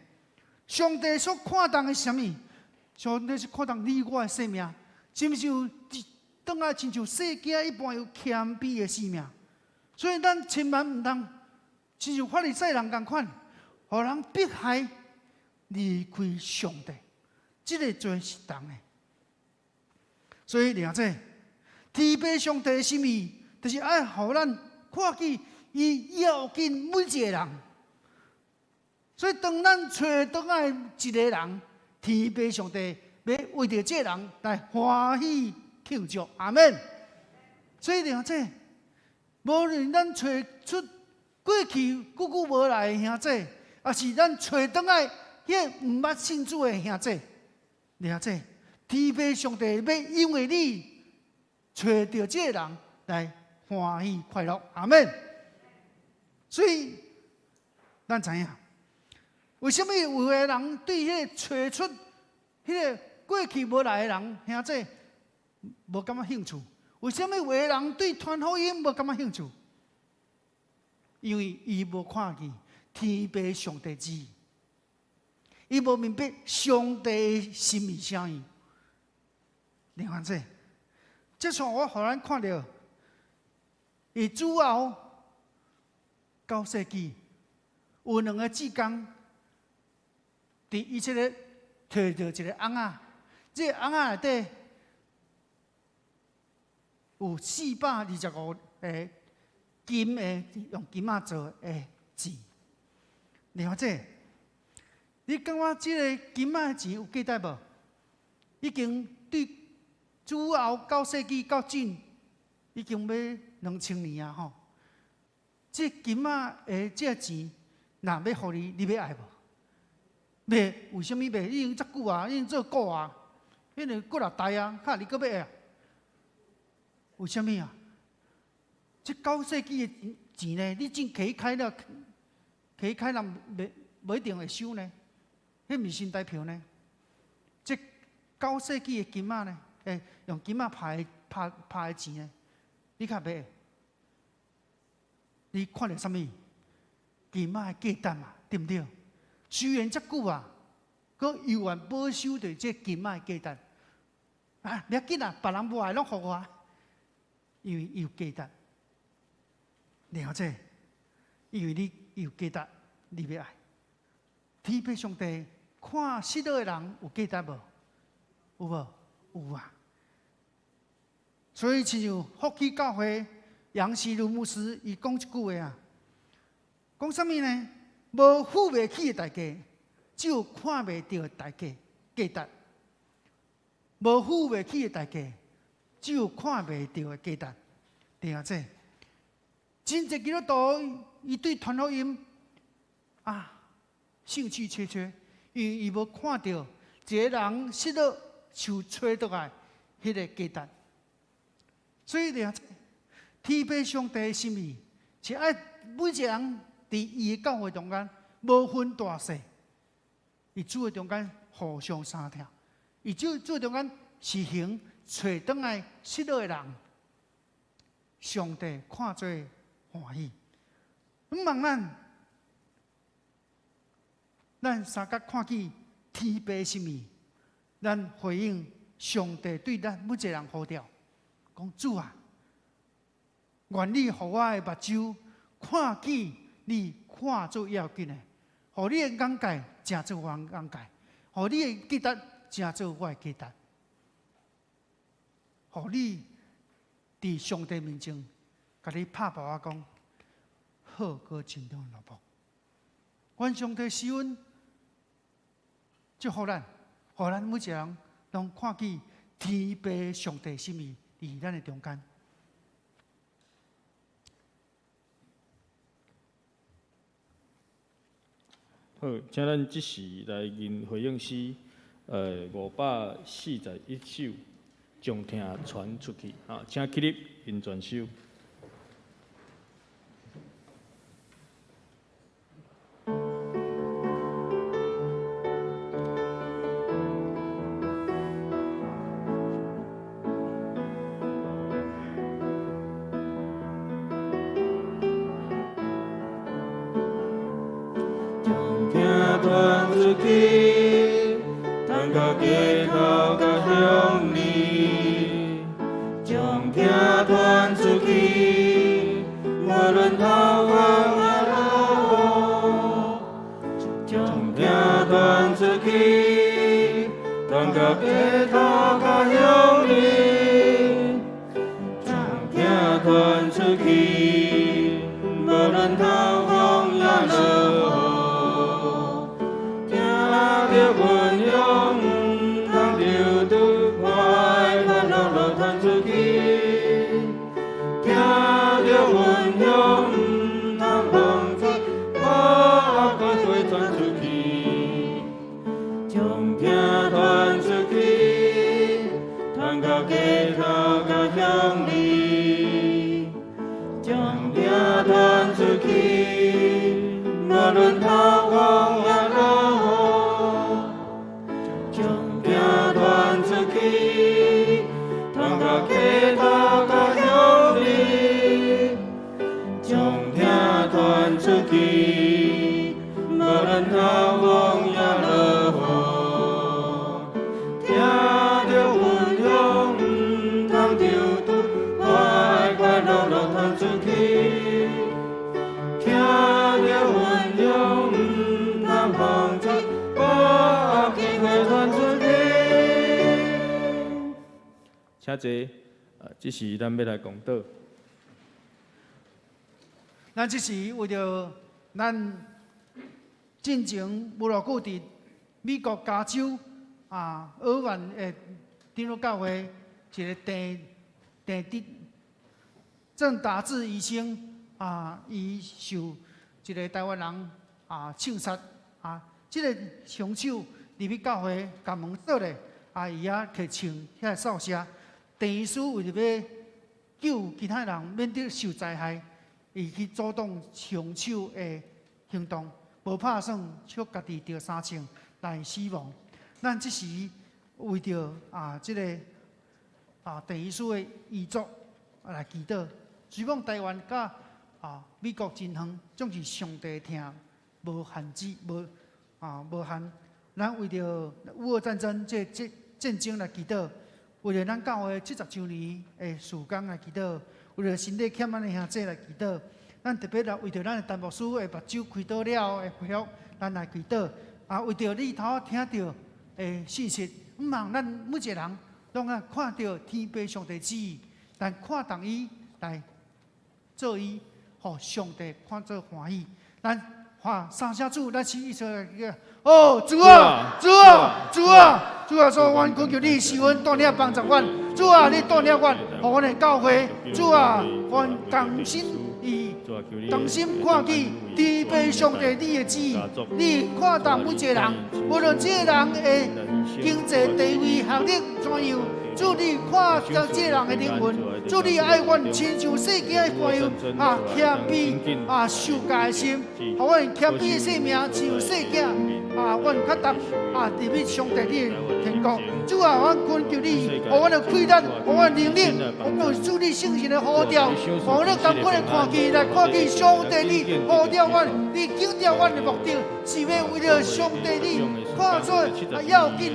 上帝所看重的是啥物？上帝是看重你我的生命，是毋是有轉來親像細囝一般有謙卑的生命？所以咱千萬毋通親像法利賽人仝款，予人迫害離開上帝，這个罪是重的。所以，兩者天父上帝的心意，就是愛予咱看見伊要緊每一個人。所以，當咱揣轉來一個人，天父上帝欲為著這個人來歡喜慶祝，阿門。所以，兩者無論咱揣出過去久久無來的兄弟，抑是咱揣轉來彼個毋捌信主的兄弟，兩者。天父上帝欲因為你揣著這個人來歡喜快樂，阿門。所以咱知影，為啥物有的人對彼個揣出彼個過去無來的人兄弟無感覺興趣？為啥物有的人對傳福音無感覺興趣？因為伊無看見天父上帝旨意，伊無明白上帝的心意啥物。另外者，這次我予咱看著佇主後九世紀，有兩个志工，佇以色列提著一个甕仔，這个甕仔內底有425個金的，用金仔做的錢。另外，這你感覺這个金仔的錢有價值無？已經對主後九世紀到今，已經欲2000年啊！吼，這金仔的這個錢，若欲予你，你欲愛無？袂，為啥物袂？已經遮久啊，已經做古啊，彼个骨力大啊，較你閣欲愛啊？為啥物啊？這九世紀的錢呢？你真提開了，提開人袂無一定會收呢？彼毋是新台票呢？這九世紀的金仔呢？用金仔拍拍拍的錢呢？你較欲？你看著啥物？金仔的價值嘛，對毋對？雖然遮久啊，閣猶原保守著這金仔的價值。啊，袂要緊啊，別人無愛攏予我，因為伊有價值。了解，因為你有價值，你欲愛。天父上帝看失落的人有價值無？有無？有啊。所以，親像福起教會楊錫如牧師，伊講一句話啊，講啥物呢？無付袂起的代價，只有看袂著的代價價值。無付袂起的代價，只有看袂著的價值。對啊，這真濟基督徒，伊對傳福音啊興趣缺缺，因為伊無看著一個人失落受揣轉來彼个價值。所以咧，天父上帝的心意是愛每一個人佇伊的教會中間，無分大細，佇主的中間互相相疼，佇主主中間實行揣轉來失落的人，上帝看做歡喜。毋問咱，咱相佮看見天父心意，咱回應上帝對咱每一個人呼召，講主啊，願你予我的目睭看見你看做要緊的，予你的眼界成做我的眼界，予你的價值成做我的價值，予你佇上帝面前，共你拍噗仔講，好閣親像奴僕。願上帝施恩祝福咱，予咱每一個人攏看見天父上帝心意佇咱的中間。好，請咱這時來吟回應詩，541首，將疼傳出去。啊，請起立，吟全首。將疼傳出去，通到街頭佮鄉里，將疼傳出去，無論頭風抑落雨，將疼傳出去，通到街頭佮鄉里，將疼傳出去，無論頭風抑落雨，聽著阮鄉毋通丟拄，我的快樂樂傳出去。聽著阮鄉毋通放棄，我的愛傳出去。將疼傳出去，通到街頭佮鄉里，將疼傳出去，無論頭風抑落雨，將疼傳出去，通到街頭佮鄉里，將疼傳出去，無論頭風抑落雨，聽著阮鄉毋通丟拄，我的快樂樂傳出去。仰，毋通放棄，把握機會傳出去。請坐，這時咱欲來講道。咱這時為著咱進前無偌久佇美國加州爾灣的長老教會一个鄭鄭德鄭達志醫生伊受一个台灣人槍殺這个兇手入去教會共門鎖咧，伊也提槍遐掃射。鄭醫師為著欲救其他人免得受災害，伊去阻擋兇手的行動，無拍算，卻家己著三槍來死亡。咱這時為著這个鄭醫師的遺族來祈禱。雖講台灣佮美國真遠，總是上帝疼，無限制，無限。咱為著烏俄戰爭這戰爭來祈禱，為著咱教會70週年的事工來祈禱，為著身體欠咱的兄弟來祈禱。咱特別來為著咱的陳牧師的目睭開刀了的恢復，咱來祈禱。為著你頭仔聽著的信息，毋通咱每一个人攏愛看著天父上帝旨意，但看重伊來做伊，予上帝看做歡喜。咱喊三聲主，咱是一齊來叫哦，主啊，主啊，主啊，主啊！所以阮懇求你，施恩帶領幫助阮。主啊，你帶領阮，予阮的教會。主啊，阮同心意，同心看見天父上帝你的旨意，你看重每一个人，無論這个人的經濟地位、學歷怎樣，主你看重這个人的靈魂，主你愛阮親像細囝的般樣謙卑受教的心，予阮謙卑的生命像細囝阮較值入去上帝你的天國。主啊，阮懇求你，予阮的氣力，予阮能力，予阮主你聖神的呼召，予阮同款的看見來看見上帝你呼召阮，你強調阮的目的是欲為著上帝你看做要緊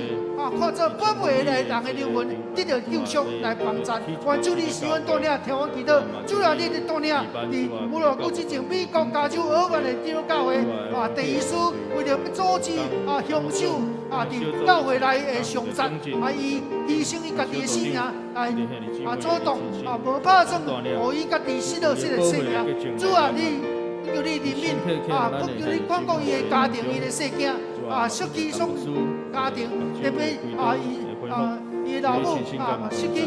看做寶貝的人的靈魂得著救贖來幫贊。願主你施恩帶領聽阮祈禱，主啊，你的帶領佇無偌久之前，美國加州爾灣的長老教會鄭醫師為著欲阻止兇手佇教會內的兇殺，伊犧牲伊家己的性命來阻擋無拍算，予伊家己失落這个性命。主啊，你求你憐憫懇求你看顧伊的家庭，伊的細囝失去雙家庭，特別伊的老母失去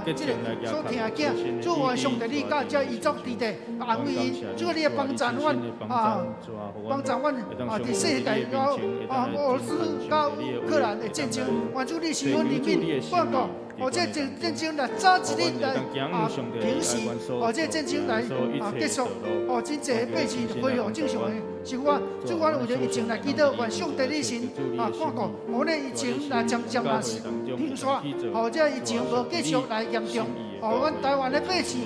這个所疼的囝。主啊，上帝你佮這遺族佇咧安慰𪜶，主啊，你來幫贊阮幫贊阮佇世界俄羅斯佮烏克蘭的戰爭，願主你施恩憐憫，看顧，予這戰爭來早一日來平息，予這戰爭來結束，予真濟百姓恢復正常的生活。主，阮為著疫情來祈禱，願上帝你神看顧，予阮疫情來漸漸來平息，予這疫情無繼續來嚴重，予阮台灣的百姓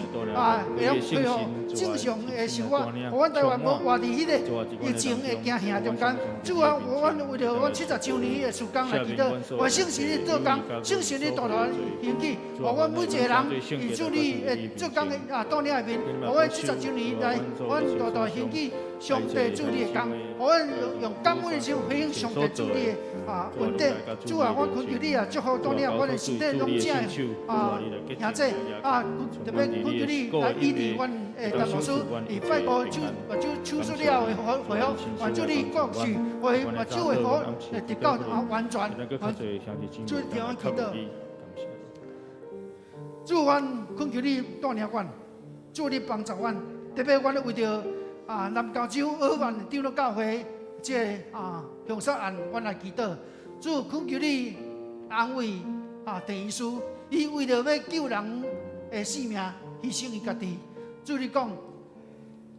會用恢復正常的生活，予阮台灣無活佇彼個疫情的驚嚇中間。主啊，阮為著阮70週年的事工來祈禱，願聖神你做工，聖神你大大興起，予阮每一個人佇主你的做工的帶領下面，予阮70週年來，阮大大興起上帝主你的工，予阮用感恩的心回應上帝主你的恩典。主啊，阮懇求你祝福帶領阮的身體攏正兄弟特別懇求你來醫治阮的陳牧師，伊拜五手目睭手術了的恢復，願主你顧視，予伊目睭的好會得到完全。主聽阮祈禱。主，阮懇求你帶領阮，主你幫助阮，特別阮為著南加州爾灣長老教會這个兇殺案，阮來祈禱。主懇求你安慰鄭醫師，伊為著欲救人的性命，犧牲伊家己。主你講，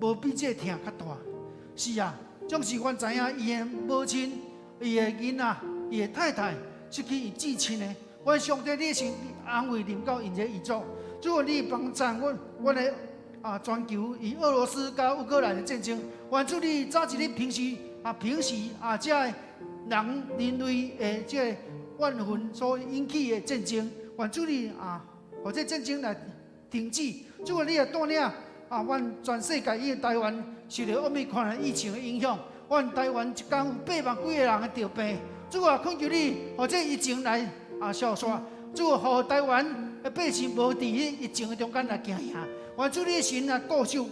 無比這個疼較大。是啊，總是阮知影伊的母親、伊的囡仔、伊的太太失去伊至親的。願上帝你先安慰臨到𪜶這遺族。主你幫贊阮，阮的全球以俄羅斯佮烏克蘭的戰爭，願主你早一日平息這个人類的這个怨恨所引起的戰爭，願主你予這戰爭來停止。主啊，你也帶領啊，阮全世界以及台灣受著奧密克戎疫情的影響，阮台灣一工有8萬幾個人得病。主啊，懇求你，予這疫情來啊消散。主啊，予台灣的百姓無佇彼疫情的中間來驚嚇。願主你的神啊，顧守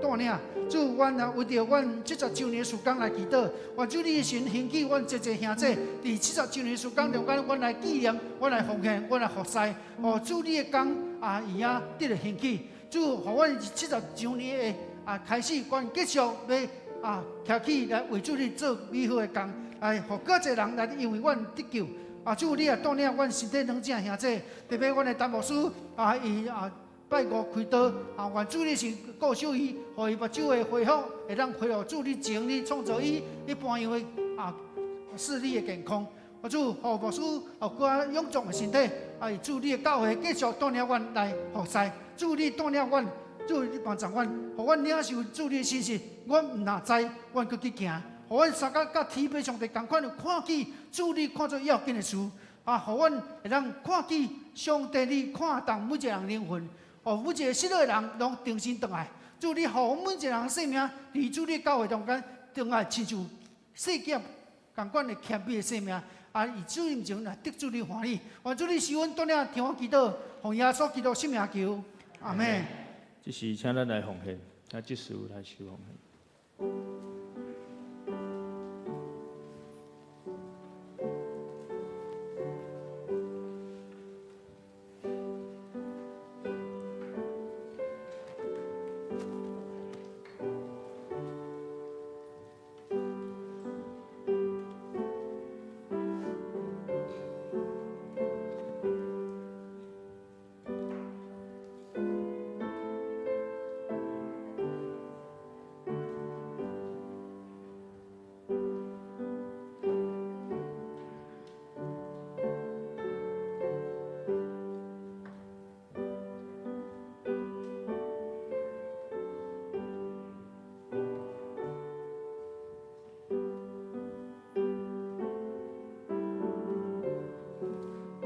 帶領。主，阮啊為著阮七十週年事工來祈禱。願主你的神興起阮濟濟兄弟，佇七十週年事工中間，阮來紀念，阮來奉獻，阮來服侍。予主你的工啊，伊啊得著興起。主，予阮七十週年的啊開始，阮繼續欲啊徛起來為主你做美好的工，來予閣濟人來因為阮得救。啊，主你也帶領阮身體軟正兄弟，特別阮的陳牧師啊，伊啊拜五開刀啊，願主你是顧守伊，予伊目睭的恢復，會當恢復主你前你創造伊一般樣的啊視力的健康。啊，主，予牧師有閣較勇壯的身體，啊，主你的教會繼續帶領阮來服侍。主你帶領阮，主你幫助阮，予阮領受主你的信息，阮毋若知，阮閣去行。予阮相共佮天父上帝仝款，有看見主你看做要緊的事，啊，予阮會當看見上帝你看重每一個人靈魂，予每一個失落的人攏重新轉來。主你予每一個人生命，佇主你教會中間轉來，親像細劍仝款的謙卑的生命，啊，以主面前來得主你歡喜。願主你賜阮帶領聽阮祈禱，奉耶穌基督聖名求，阿們。這時請咱來奉獻，請執事來收奉獻。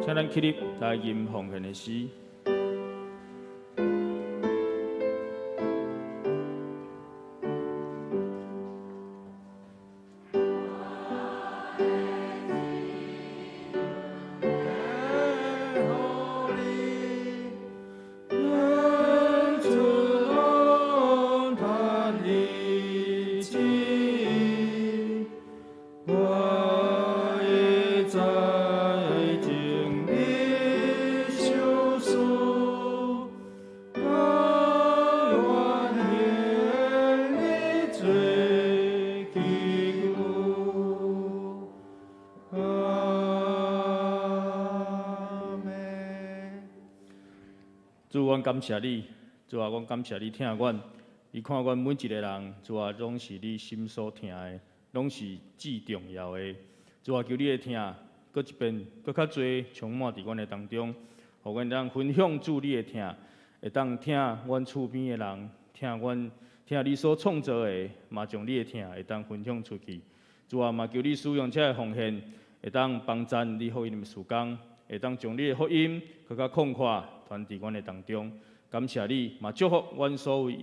請咱起立來吟奉獻的詩。主，阮感謝你，主啊，阮感謝你疼阮，你看阮每一個人，主啊，攏是你心所疼的，攏是至重要的。主啊，求你的疼，閣一遍，閣較濟充滿佇阮的當中，予阮當分享主你的疼，會當疼阮厝邊的人，疼阮疼你所創造的，嘛將你的疼會當分享出去。主啊，嘛求你使用這个奉獻，會當幫贊你福音的事工，會當將你的福音閣較擴闊傳佇阮的當中。感謝你，嘛祝福阮所有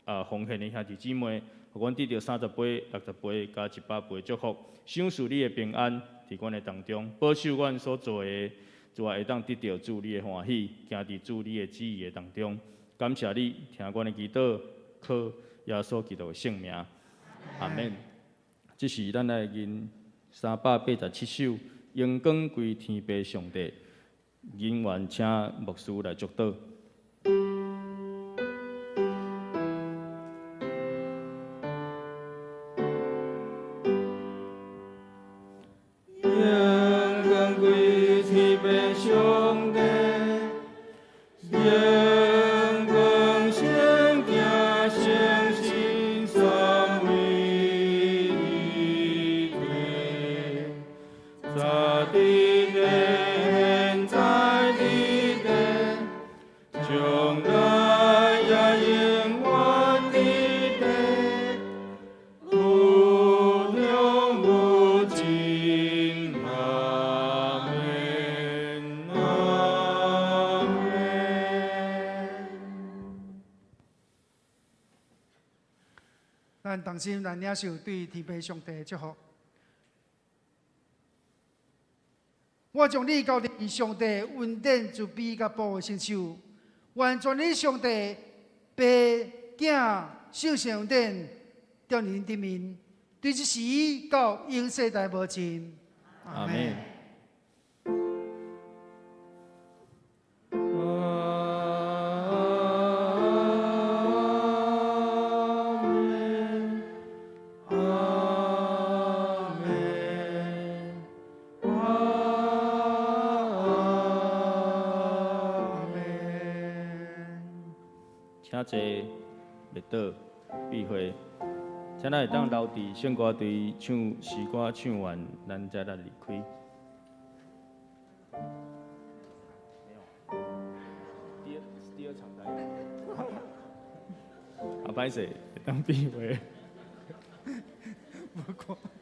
啊奉獻的兄弟姊妹，予阮得著30倍、60倍、佮100倍祝福，賞賜你的平安佇阮的當中，保守阮所做的，主啊會當得著主你的歡喜，行佇主你的旨意的當中。感謝你，聽阮的祈禱，靠耶穌基督的聖名，阿們。這是咱來吟387首《榮光歸天父上帝》，吟完請牧師來祝禱。榮光歸天父上帝，榮光聖子聖神三位一體，早佇咧現在佇咧，同心來領受對天父上帝的祝福。我將你交佇上帝恩典慈悲佮保護聖手，願全能上帝爸囝聖神恩典踮恁頂面，對這時到永世代無盡。阿們。阿們，阿們，阿們。請坐，默禱，閉會。請咱會當留佇聖歌隊唱詩歌唱完，咱才來離開。第二第二場來。啊，歹勢，會當閉會。無看。